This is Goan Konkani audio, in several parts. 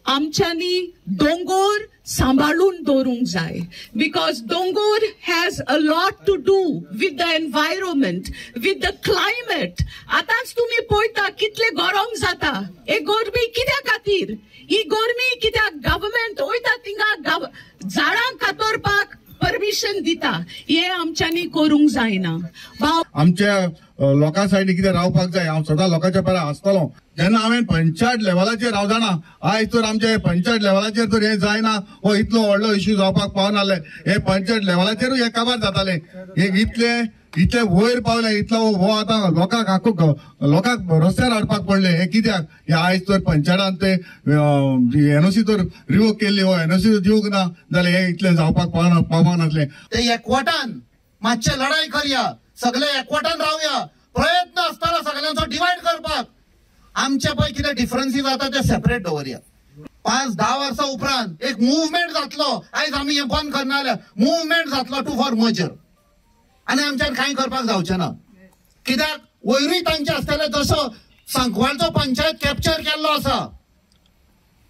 आमच्यांनी दोंगोर सांबाळून दवरूंक जाय, because दोंगोर has a lot to do with the environment, with the climate. आतांच तुमी पळयता कितले गरम जाता. हे गरमी कित्या खातीर? ही गरमी कित्याक गव्हर्मेंट वयता थिंगा झाडां कातरपाक परमिशन दिता? हे आमच्यांनी करूंक जायना. आमच्या लोकां सायडीन कितें रावपाक जाय. हांव सदां लोकांच्या पारा आसतलो. जेन्ना हांवें पंचायत लेवलाचेर हांव जाणा, आयज तर आमचे पंचायत लेवलाचेर तर हें जायना, हो इतलो व्हडलो इश्यू जावपाक पावनासले. हे पंचायत लेवलाचेरूय हे काबार जाताले. हे इतले इतले वयर पावले, इतलो हो आतां लोकांक आखो लोकांक रस्त्यार हाडपाक पडले. हे कित्याक? हे आयज तर पंचायतान ते एनओसी तर रिवोक केल्ली, हो एनओसी दिवंक ना जाल्यार हे इतलें जावपाक पावनासलें. ते एकवटान मातशे लढाई करया, सगळे एकवटान रावया. प्रयत्न आसतना सगळ्यांचो डिवायड करपाक. आमचे पळय कितें डिफरन्सीस जाता ते सेपरेट दवरया. 5-10 वर्सां उपरांत एक मुवमेंट जातलो. आयज आमी हें बंद करना जाल्यार मुवमेंट जातलो टू फॉर मर्जर, आनी आमच्यान कांय करपाक जावचें ना. कित्याक वयरूय तांचे आसतले. जसो सांकवाळचो पंचायत कॅप्चर केल्लो आसा,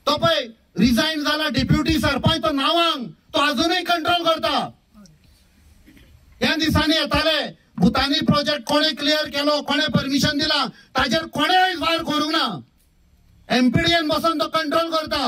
तो पळय रिजायन जाला डेप्युटी सरपंच, तो नांवांक तो अजुनूय कंट्रोल करता. ह्या दिसांनी येताले भुतानी प्रोजेक्ट कोणे क्लियर केलो, कोणे परमिशन दिला, ताजेर कोणेय वार करूंक ना. एमपीडीएन बसून तो कंट्रोल करता.